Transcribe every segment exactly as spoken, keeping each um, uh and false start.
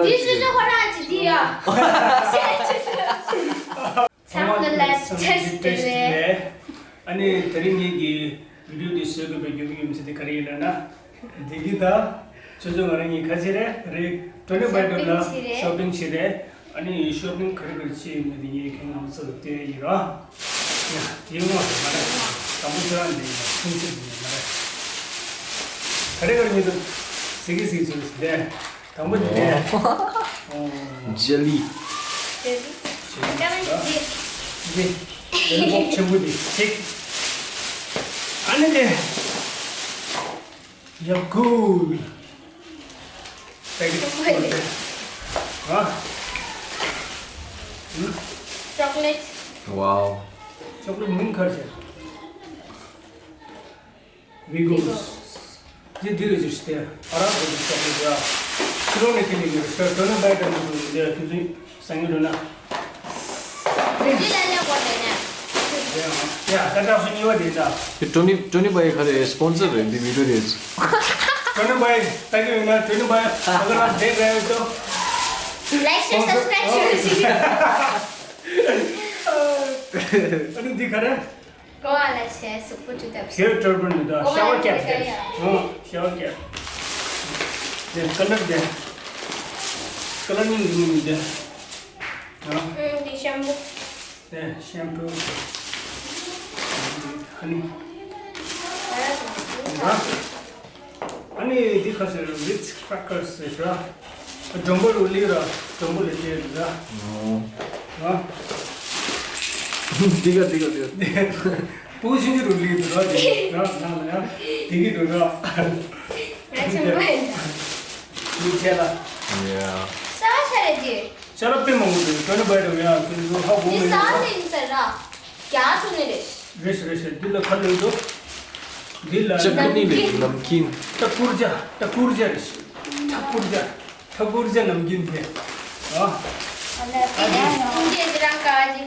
འདི་ཆུ་ཚོད་ཁོ་རང་གི་འདི་ཡ། ཚང་མ་ལ་ལ་ཚེ་བདེ་བའི། ཨ་ནི་དེ་རིང་ངེད་ཀྱི་བི་ཌིའོ་འདི་བཟོས་དགོས་པའི་རྒྱུ་མཚན་དེ་ག་རེ་ཡིན་ལབ་ན། འདི་གི་ད་ཆུ་ཚོད་ང་རང་གཉིས་ཁ་ཆེ་རེད་རེད། ཊོ་ནི་བྷའི་ཊོ་ལ་ཤོ་པིང་བྱེད་རེད། ཨ་ནི་ཤོ་པིང་ག་རེ་ག་རེ་བྱེད་ཡོད་མེད་དེ་ངས་ཁྱེད་རང་ཚོ་ལ་སྟོན་ཡིན་རོགས། ཡ་དེ་ངོ་མ་རེད། དང་པོ་ཁྱེད་རང་འདི་ཡིན་ལ་ཁུངས་ཚིག་འདི་ཡིན་མ་རེད། ག་རེ་ག་རེ་ཉིད་དུ་ཟིག་གི་ཟིག་ཚོད་ཟིག་དེ། དང་པོ་དེ་ནས། ཨོ། ཇེ་ལི། ཇེ་ལི། ཇེ་ལི་ཟེར་བ། འདི། ཇེ་ལི་བོགས་ཆེན་པོ་དེ་ཐིག་ཨ་ནི་དེ། ཡ་ཀུལ། པེ་ཀེ་ཊི་ཨ། ཅོག་ལེ་ཊི། ཝའོ། ཅོག་ལེ་ཊི་མིང་ག་རེ་ཟེར། ཝི་གོ་སི། འདི་འདི་རེད་ཅེས་ཏེ། ཨ་རག་གི་ཅོག་ལེ་ཊི་ཡ། ཕྱི་ལོགས་ནས་ཁྱེར་ནས་ཡོད་ཤག་ཊོ་ནི་བྷའི་ཊོ་ནི་འདི་ཁྱོད་ཚོས་ཟ་ངེས་འགྲོ་ན། འདི་ལ་ལས་གོ་དེ་ནས། ཡ་ད་ལྟ་སུ་གཉིས་པ་དེ་ད། དེ་ཊོ་ནི་ཊོ་ནི་བྷའི་ག་རེ་སི་པོན་སར་རེད་འདི་བི་ཌིའོ་རེད། ཊོ་ནི་བྷའི་ལྟ་གི་ཡོད་ན་ཊོ་ནི་བྷའི་ད་ག་རང་དེ་རེད་དོ། ལའིཀ་ཤེར་སབ་སི་ཀྲའིབ་བྱེད་རོགས་གྱིས། ཨ་ནི་འདི་ག་རེ། གོ་བ་ལ་བྱས་གཟུགས་པོ་གྲུ་ཐབས། ཞེ་ཊར་པན་འདི་དག་ཤ་བ་ཀེབ་དེ། ཨོ་ཤ་བ་ཀེབ། དེ་ཀ་ལར་དེ། ཀ་ལར་ནི་འདི་མི་འདི། ཨ། ཨུམ་འདི་ཤམ་པུ། དེ་ཤམ་པུ། ཧ་ནི། ཨ། ཨ་ནི་འདི་ཁ་ཟེར་རིཊ་ཀྲེ་ཀར་ཟེར་ར། སྒྲོམ་བུ་རུ་ལི་ར་སྒྲོམ་བུ་ལི་ལི་ར། ཨོ། ཨ། འདི་ག་འདི་ག་འདི་ག་བུ་ཆུང་ཆུང་རུ་ལི་རུ་ར་འདི་ར་ནང་ལ་ཡ་འདི་གི་རུ་ར། ང་ཆུང་མ་ཡིན། འདི་ཆེ་ལ། ཡ། ས་ཆ་རེད་འདི། ཅ་ལག་དཔེ་མང་པོ་འདུག་ཊོ་ནི་བྷའི་ཊོ་ཡང་དེ་ཚོ་ཧ་གོ་འདི་མི་ས་འདུག་ནི་ཡིན་ས་ར། རྒྱ་ཆུ་ནི་རེད། རེད་ཤག་རེད་ཤག་འདི་ལ་ཁ་ལོན་འདུག་འདི་ལ་ཅ་ཀུ་ནི་རེད། ནམ་ཀིན། ཐ་ཀུར་ཇ། ཐ་ཀུར་ཇ་རེད་ཤག་ཐ་ཀུར་ཇ། ཐ་ཀུར་ཇ་ནམ་ཀིན་དེ། ཨ། ཨ་ལ་དེ་ཡང་ཡང་འདི་འདི་རང་ཀ་ཅི།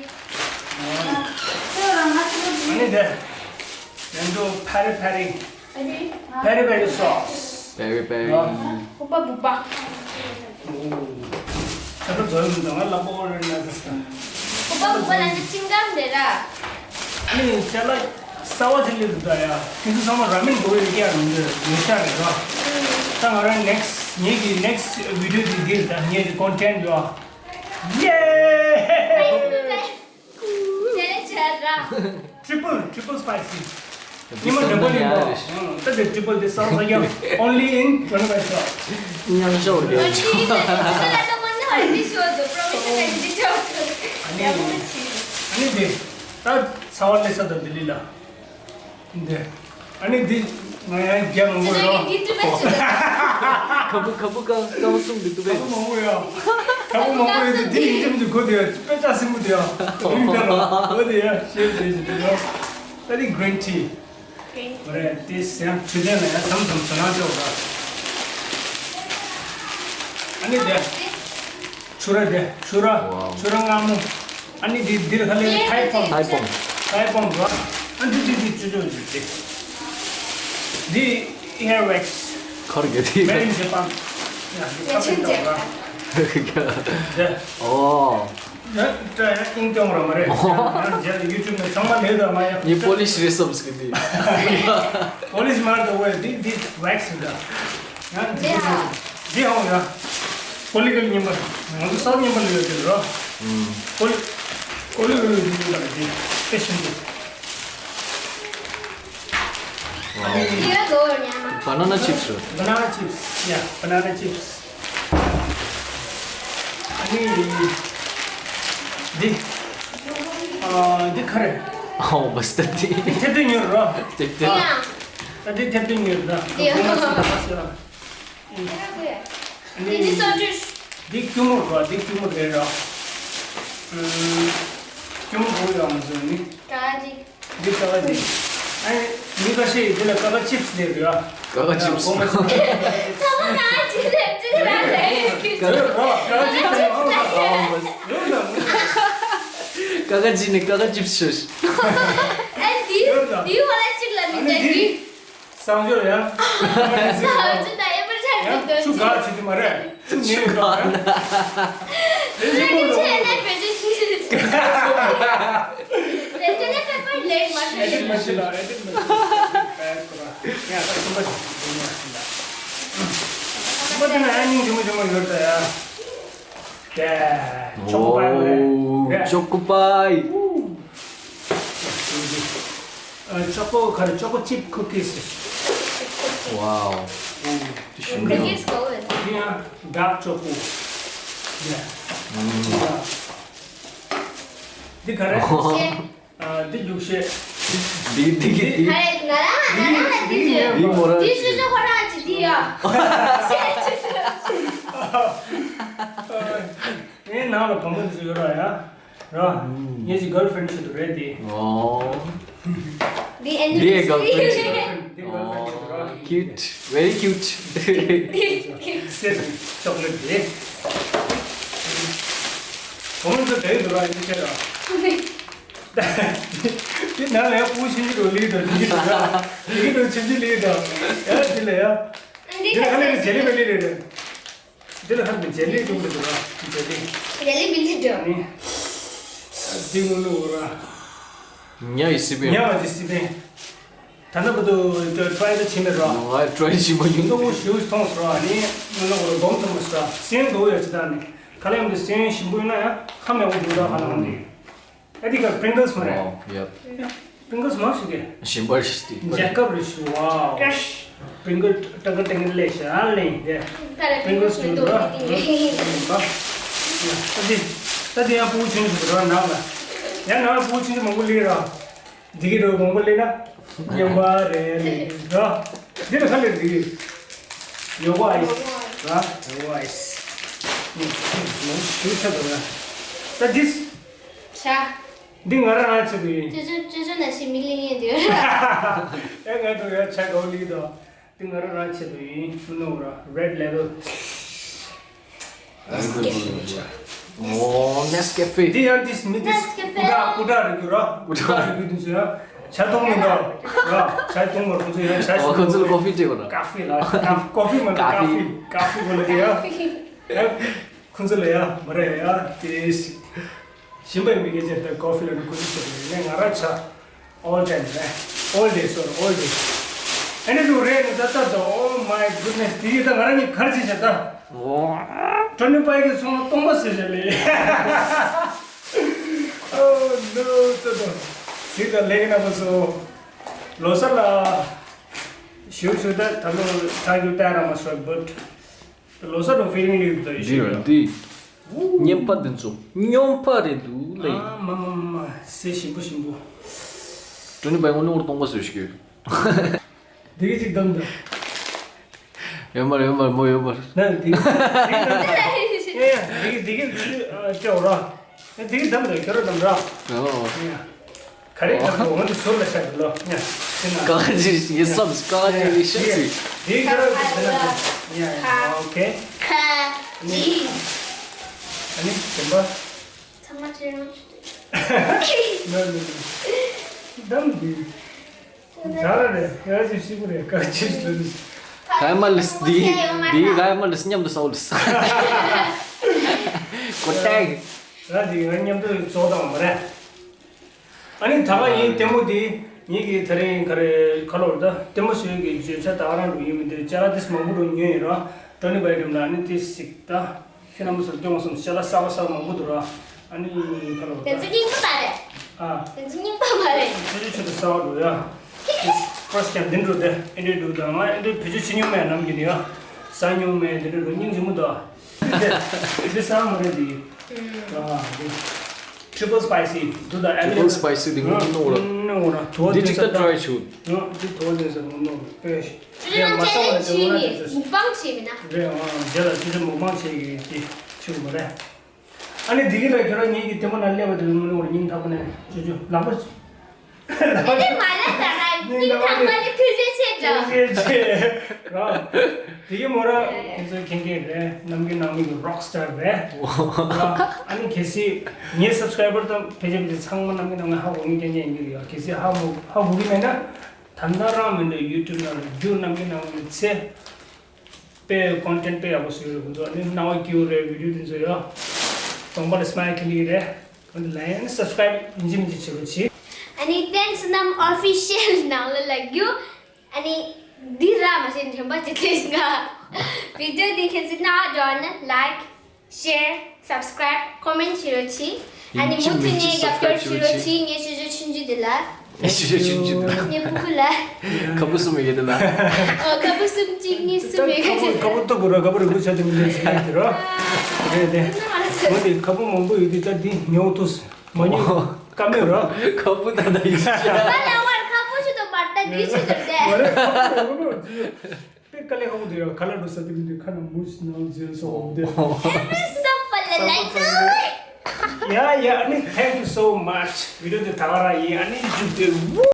ཨ་ནི་དེ། ཡང་འདུག་ཕ་རི་ཕ་རི། Peri peri sauce. Peri peri. ཨ། ཧུ་པ་བུ་པ། ཨོ། ཆ་ཚང་འཛོལ་མི་འདུག་ང་ལག་པ་ཨོ་རེད་ན་ཟེར། ཧུ་པ་བུ་པ་ལ་ནི་ཆིང་གམ་རེད་ར། ཨ་ནི་ཅ་ལག་གསར་བ་ཅིག་སླེབས་འདུག་ད་ཡ། ཁྱེད་ཚོ་ཚང་མ་ར་མེན་དགོས་ཡོད་ཀྱི་ཡ་མི་འདུག་ཉོ་ཤ་རེད་ར། ད་ང་རང་next ངེད་ཀྱི་next video དེ་འདི་རེད་ད། ངེད་ཀྱི་content ཡོད། ཡེ། དེ་བྱས་ར། Triple, triple spicy. ཉི་མ་འདྲ་པོ་ཡིན་པ། ད་དེ་triple དེ་སང་ས་ཀྱང་only in twenty-five shop. མཉམ་ཞོག་རེད། ཨ་ཅི་ད་ད་ད་མ་ན་རེ་ཤོ་དུ་promotion ཨ་ནི་ཡ་མོ་ཆི། ཨ་ནི་དེ་ད་ཚ་བ་ལས་ས་དང་ལྡི་ལི་ལ། འདི། ཨ་ནི་འདི་ང་ཡང་རྒྱ་མང་པོ་ཡོད། འདི་ཏུ་མེད་ཅི། ཁ་བུ་ཁ་བུ་ཀ་ཀ་བུ་གསུམ་འདི་ཏུ་མེད། ཁ་བུ་མང་པོ་ཡོད། ཁ་བུ་མང་པོ་ཡོད་དེ་འདི་ཡིན་གྱི་མི་འདུག་གོ་དེ་དཔེ་ཆ་སྲིན་པོ་དེ་ཡང་དེ་མི་འདྲ་ལ་གོ་དེ་ཡང་ཤེས་ཤེས་ཤེས་དེ་ཡང་ད་ནི་green tea། རེད་དེ་ཡང་དྲི་ལྡན་ལ་ཡང་དམ་དམ་བྱ་ན་ཅོག་ད། ཨ་ནི་དེ། ཆུ་ར་དེ། ཆུ་ར། ཝའོ། ཆུ་ར་མངར་མོ། ཨ་ནི་འདི་འདིར་ཁ་ལས་ཐའི་ཕོམ། ཐའི་ཕོམ། ཐའི་ཕོམ་ར། ཨ་འདི་འདི་འདི་ཆུ་ཆུ་འདི་འདི། འདི་hair wax། ཁར་གེ་དེ། མེ་རིན་ཇེ་པན། ཡ་འདི་ཁ་ཕན་ཏོག་ར། དེ། ཨོ། ཡ་ད་ཡ་ཨིང་ཏོང་ར་མ་རེད། ཡ་རྗེས་ལ་YouTube་ནས་ཚང་མ་ལས་ད་མ་ཡ། ངས་པོ་ལིཤ་རེད་བསམ་ཟིག་འདི། པོ་ལིཤ་མ་རེད་ད་ཝེ་འདི་འདི་wax་རེད་ད། ཡང་འདི་འདི་ཧོང་ཡ། ཀོ་ལི་གལ་མཉམ་པར་ང་ཚོ་ས་མཉམ་པར་ཡོད་དེ་རོ། ཀོ་ལི་ཀོ་ལི་ཡོད་དེ་ཡོད་དེ་དེ་ཤིན་ཏུ། Banana chips རེད། Banana chips. Yeah, banana chips. ཨ་ནི་འདི་ཨ་འདི་ག་རེ། ཨོ་བ་སྟ་དེ། འདི་ཐེབས་དུས་ཉོས་རོ། ཐེབས་དུས། ད་འདི་ཐེབས་དུས་ཉོས་རོ། འདི་ཡང་། འདི་ནི་སོ་བཅུད། འདི་སྐྱུར་མོ་རེད་པ། འདི་སྐྱུར་མོ་རེད་ར། ཨུམ། སྐྱུར་མོ་དགོས་ཡོད་མ་བཟོས་ནི། ཀ་ཅིག་འདི་ཀ་ཀ་ཅིག་ཨ་ནི་མི་ཁ་ཤས་འདི་ལ་ཀ་ཀ་ཅིབ་སི་ལབ་རེད་པ། ཀ་ཀ་ཅིབ་སི། ཚང་མ་ཀ་ཅིག་ལབ་ཅིག་ར་རེད། ཀ་ཀ་ཅིབ་སི་ལབ་ཡོད་ན། ཀ་ཀ་ཅིབ་སི་ནི་ཀ་ཀ་ཅིབ་སི་ཞུ། ཨ་འདི་འདི་ཧོ་ལ་ཅིག་ལ་མི་འདྲ་འདི། གསང་སྦྱོར་ཡ། གསང་སྦྱོར་དང་ཡེ་པར་ཆ་ ཆུ་ག་བྱེད་ཀྱི་མ་རེད། ཆུ་ནས་འགྲོ་རེད། དེ་ཆེན་པོ་རེད། ཆེ་ནས་བེད་སྤྱོད་བྱེད་ཀྱི་རེད། དེ་ནས་པེ་པར་ལེགས་མ་ཤེས། ཨེ་ཌིཊ་མ་བྱེད་ལ་ཨེ་ཌིཊ་མ་བྱེད་ལ། པེ་ཀོ་ར་ཡ་ད་སུམ་པ་ཞིག་སུམ་པ་དེ་ན་ཨ་ནི་ཉུང་ཉུང་ཉུང་ཉུང་ཡོད་ད་ཡ། ཀྱེ། ཅོ་ཀོ་པའི་རེད། ཅོ་ཀོ་པའི། ཨ། ཅོ་ཀོ་ག་རེ། ཅོ་ཀོ་ཅིབ་ཀུ་ཀིས། Wow. འདི་ཡང་ཌརྐ་ཅོ་ཀོ། ཡ། འདི་ག་རེ། ཨ། འདི་རྒྱུག་ཤེས། འདི་འདི་གི་འདི། ཨ། ང་རང་ང་རང་ལ་འདི་བརྗོད། འདི་མོ་རང་འདི་ཞུ་ཞུ་ཁོ་རང་གི་འདི་ཡ། ངའི་ནང་ལ་བུ་མོ་འདི་ཚོ་ཡོད་ར་ཡ། ར། ངེད་ཀྱི་གརལ་ཕྲེན་ཌི་ཞིག་ཏུ་རེད་དེ། ཨོ། འདི་ཨེ་འདི་གརལ་ཕྲེན་ཌི་ཞིག་ཏུ་རེད། འདི་གརལ་ཕྲེན་ཌི་ཞིག་ཏུ་ར། Cute, very cute. ཟེར་ནས་ཅོག་ལེཊ་དེ། བུ་མོ་ཚོ་དེ་ཡོད་ར་ཡིན་ཤེས་ར། དེ་ནང་ལ་ཡང་སྤུ་གུ་ཆུང་ཆུང་འགྲོ་ལི་དང་ལི་དང་ཡ། ལི་དང་ཆུང་ཆུང་ལི་དང་ཡ། དེ་ལ་ཡ། འདི་ལ་ཧ་ལས་ནས་ཇེ་ལི་བེ་ལི་རེད། འདི་ལ་ཧ་ལས་ཇེ་ལི་འགྲོ་གི་འདུག་ར། ཇེ་ལི། ཇེ་ལི་བེ་ལི་འགྲོ་ནི། འདི་ངོ་ནོ་ར། ཉ་ཡི་སི་པན། ཉ་བ་ཇི་སི་པན། ད་ནི་བུ་དུ་ཊ་རའི་ད་ཕྱིན་མེད་ར། ང་ཊ་རའི་ཕྱིན་མ་ཡིན། ནོ་ཞུ་ཐོངས་ར་ནི། ནོ་ནོ་ར་སྒོམ་ཐོངས་ར། སེན་གོ་ཡ་ཅི་ད་ནི། ཁ་ལེམ་དུ་སེན་ཞིམ་པོ་ཡིན་ན་ཡ་ཁ་མེད་པོ་འདུག་ད་ཧ་ལམ་ནི། ཨ་འདི་ག་པིང་ཀལ་སི་མ་རེད། ཨོ། ཡབ། པིང་ཀལ་སི་མ་ཞིག་གི། ཞིམ་པ་ཞིག་སྟེ། ཇེ་ཀབ་རེད་ཞུ་བ། ཀྲེཤ། པིང་ཀལ་སི་ཏག་ཏག་ཏག་ལས་ཤ་ལེན་དེ། པིང་ཀལ་སི་མི་འདུག་ར། ད་དེ་ད་དེ་ཡང་སྤུ་གུ་ཆུང་ཆུང་ར་ནང་ལ། ཡང་ནང་ལ་སྤུ་གུ་ཆུང་ཆུང་མང་པོ་སླེབས་ར། འདི་གི་རོ་མང་པོ་སླེབས་ན་ཉམས་པ་རེད་ལེ་ར། འདི་ལ་ཁ་ལེ་འདི་གི། ཡོ་ག་ཨའི་སི་ར། ཡོ་ག་ཨའི་སི། ནི་ནི་ཞུ་ཆ་དོ་ར། ད་དིས། ཤ། འདི་ང་རང་རང་ཆེད་དུ་ཡིན། ཅོ་ཅོ་ཅོ་ཅོ་ན་ཞིག་མི་ལི་ཡིན་འདི། ཨེ་ང་ཚོ་ཡ་ཆ་གོ་ལི་དོ། འདི་ང་རང་རང་ཆེད་དུ་ཡིན། མི་ནོ་ར་རེད་ལེ་བལ། ཨོ་ནེས་ཀེ་ཧྥེ། འདི་ཡང་དིས་མི་དིས། ནེས་ཀེ་ཧྥེ། ཀུ་ཌ་ཀུ་ཌ་རེད་ར། ཀུ་ཌ་རེད་འདི་ཚོ་ཡ། ཆ་ཐུང་མི་འདུག་ར། ཆ་ཐུང་མ་ཁོ་ཚོ་ཡ་ཆ། ཨོ་ཁོ་ཚོ་ལ་ཀོ་ཧྥི་སྤྲད་དགོས་ར། ཀ་ཧྥེ་ལ་ཀ་ཀོ་ཧྥེ་མ་འདུག་ཀ་ཧྥེ། ཀ་ཧྥེ་གོ་ལ་དེ་ཡ། ཁོ་ཚོ་ལ་ཡ་མ་རེད་ཡ་དེ། ཞིམ་པའི་མི་སྐད་ཆ་དེ་ཀོ་ཧྥི་ལ་ནི་ཀུ་ཅི་ཆེ་བ་ཡིན་ནས། ང་རང་ཆ་ཨོལ་ཊའིམ་རེད། ཨོལ་ཌེ་སོར་ཨོལ་ཌེ། ཨ་ནི་ལུ་རེད་ནི་ད་ལྟ་དོ། Oh my goodness། དེ་ཡི་ད་ང་རང་གཉིས་གར་ཅི་བྱ་ད། ཀྲོ་ནི་པའི་གི་ཚོང་ལ་སྟོང་པ་ཟེར་བྱ་ལེ། Oh no ད་ད། ཟིག་ད་ལེགས་ན་པ་སོ། ལོ་སར་ལ་ཞུ་ཞུ་ད་ད་ལོ་ད་རྒྱུ་ད་ར་མ་སོ་བཊ། ལོ་གསར་དང་ཕི་ལིང་ལི་དང་ཡོད་ཤག་འདི་རེད་འདི། སྨྱོན་པ་འདི་ཚོ་སྨྱོན་པ་རེད་འདུག་ལེ། ཨ་མ་མ་མ་མ། སེ་ཞིམ་པོ་ཞིམ་པོ། ཀྲོ་ནི་པའི་ངོ་ནོར་སྟོང་པ་བཟོས་ཤིག་འདི་གི་ཅིག་བདམས་དང་། ཡོད་མ་རེད་ཡོད་མ་རེད་མོ་ཡོད་མ་རེད། ན་འདི་འདི་གི་འདི་གི་འདི་གི་ཅིག་སྤྲད་འོ་ར། ཨ་དེ་གི་བདམས་དང་ཁྱོད་རང་བདམས་ར། ཨོ། ཡ། ག་རེ་ག་རེ་འོ་འདི་ཟུར་ལ་བཞག་གི་ལོ། ཡ། དེ་ན། གང་ཅི་ཡིན་བསམ་གང་ཅི་ཡིན་ཤེས་སི། དེ་ཁྱོད་རང་གི་དེ་ན་བདམས། ཡ་ཡ། ཨོ་ཁེ། ཁ། ནི། ཨ་ནི་བདམས་པ། ཚང་མ་ཁྱེད་རང་ཆུ་དུས། ན་ན་ན། བདམས་འདི། ཟ་ར་རེད། ཡ་ཅི་ཤི་གུ་རེད། ག་ཅི་ཤི་ལ་ནི། ག་མ་ལིས་འདི་འདི་ག་མ་ལིས་མཉམ་དུ་ཟ་འོ་ལིས། ཀོ་ཏེག་ར་འདི་ང་མཉམ་དུ་ཟོ་དང་མ་རེད། ཨ་ནི་ད་ག་ཡིན་ལྟད་མོ་འདི་ངེད་ཀྱི་ད་རིང་ག་རེ་ག་ལོར་ད་ལྟད་མོ་བཟོས་ཀྱི་བརྗོད་བྱ་ད་ག་རང་འགྲོ་ཡིན་མི་འདུག་ཅ་ལག་དེ་མང་པོ་འགྲོ་ཉོས་ཡིན་ར། ཀྲོ་ནི་པའི་རིམ་ལ་ཨ་ནི་དེ་ཞིག་ད། ཁྱེད་རྣམ་པ་ཚོར་སྟོན་བསམ་ཅ་ལག་གསར་པ་གསར་པ་མང་པོ་འདུག་ར། ཨ་ནི་ག་ལོར་ད། དེ་ཚོ་རྙིང་པ་མ་རེད། ཨ། དེ་ཚོ་རྙིང་པ་མ་རེད། ཆུ་ཆུ་ཆུ་དུ་གསར་པ་འགྲོ་ཡ། First time འདི་འགྲོ་དེ་ཨེ་འདྲའི་འགྲོ་དང་ང་ཨེ་འདྲའི་བེད་སྤྱོད་བྱེད་མྱོང་མེད་ནམ་རྒྱུན་ཡ། ཟ་མྱོང་མེད་དེ་འདྲའི་འགྲོ་སྙིང་རྗེ་མོ་འདུག་འདི་ཟ་མ་རེད་འདི། ཨ་འདི། Triple spicy འདུག་ད་ཨ་ནི། Triple spicy འདི་ངོ་ནོར་ལ། ནོར་ལ་དོ་འདི་ཅིག་ད་try བྱུང་། འདི་དོ་འདི་ཟ་ངོ་ནོར་ལ་དཔེ། ཅི་ཡང་མ་ཆེ་ལེ་ཆེ་ནི་མུག་པང་བྱེད་མི་ན། རེད་ཨང་རྗེས་ལ་ཅི་ཅི་མུག་པང་བྱེད་ཀྱི་དེ་ཆུ་མ་རེད། ཨ་ནི་འདི་གི་ལ་ཁྱོད་རང་ཉིད་ཀྱི་ལྟད་མོ་ན་སླེབས་པ་དེ་ལ་ངོ་ནོར་ལ་སྙིང་ཐག་པ་ནས་ཅོ་ཅོ་ལག་པ། ཨ་ནི་མ་ལ་ད་ང་སྙིང་ཐག་པ་ནས་ཐུགས་རྗེ་ཆེ་འདྲ། ཐུགས་རྗེ་ཆེ་ར། དེ་གི་མོ་ར་དེ་ཚོ་མཁྱེན་མཁྱེན་རེད། ནམ་རྒྱུན་ནང་མི་གི་rock star རེད་ར། ཨ་ནི་གལ་སྲིད་ངའི་subscriber དང་ཕལ་ཆེར་ཕལ་ཆེར་ཚང་མ་ནམ་རྒྱུན་ནང་མི་ཧ་གོ་མཁན་མཁྱེན་མཁྱེན་ཡིན་གྱི་རེད་ཡ། གལ་སྲིད་ཧ་མོ་ཧ་གོ་གི་མེད་ན། ད་ལྟ་རང་མི་འདུག YouTube ནང་ལ་རྒྱུ་ནམ་རྒྱུན་ནང་མི་ཚེ། དཔེ་ཀོན་ཊེན་ཊི་དཔེ་ཡག་པོ་བཟོས་ཡོད་རེད། ཁོང་ཚོ་ཨ་ནི་སྣང་བ་སྐྱིད་པོ་རེད། བི་ཌི་ཡོ་འདི་ཚོ་ཡོད། གདོང་པ་ལ་སྨ་ཡལ་ཁྱེར་གྱི་རེད། ཨ་ནི་ལའིག་ཨེན་ཌི་སབ་སི་ཀ་རའིབ་ཡིན་གཅིག་མིན་གཅིག་བྱེད་རོགས་གྱིས། ཨ་ནི་ཏེན་སི་ནམ་ཨོ་ཕི་ཤལ་ནང་ལ་ལབ་རྒྱུ། ཨ་ནི་འདི་ར་མ་ཤེས་དྲན་པ་ཅི་ཐེ་ཞིག་ག་བི་ཌི་ཡོ་འདི་ཁྱེད་ཚོས་སྣང་བ་འགྲོ་བ་ན་ལའིག་ཤེར་སབ་སི་ཀ་རའིབ་ཀོ་མེན་ཊི་བྱེད་རོགས་གྱིས། ཨ་ནི་མུ་མཐུད་ནས་རྒྱབ་སྐྱོར་བྱེད་རོགས་གྱིས། ངའི་ཞུ་ཞུ་ཆུང་ཆུང་འདི་ལ། ཨེ་ཞུ་ཞུ་ཆུང་ཆུང་འདི་ལ། ངའི་སྤུ་གུ་ལ། ཁ་སྤུ་གསུམ་ཡོད་དེ་ལ། ཨོ་ཁ་སྤུ་གསུམ་གཅིག་གཉིས་གསུམ་ཡོད་ཁ་ཁ་སྤུ་ཁ་སྤུ་སྟུག་པོ་ར་ཁ་སྤུ་རིང་པོ་ཆགས་དེ་མི་འདྲ་ཞིག་ཡོད་དེ་རོ། རེད་དེ། འོ་དེ་ཁ་སྤུ་མང་པོ་ཡོད་དེ་ད་འདི་ཉོ་ཐུབ་མ་ཉོ་ཀ་མེད་རོ། ཁ་སྤུ་ད་ད་ཡིན་ཞིག་ད་ལ་བར་ཁ་སྤུ་ཆུ་དང་བར་ད་འདི་ཆུ་དང་དེ། པེ་དཀའ་ལས་ཁག་པོ་འདུག་ཡ། ཁ་ལག་འགྲོ་ས་དེ་མི་འདུག་ཁ་ནང་མུ་ཤི་ནང་ཟེར་སོང་འདི། སོག་པ་ལ་ལའིག་ཏུ། Yeah, yeah, ཨ་ནི་thank you so much. བི་ཌི་ཡོ་དེ་ད་ག་རང་ཡིན། ཨ་ནི་མཇུག་དེ།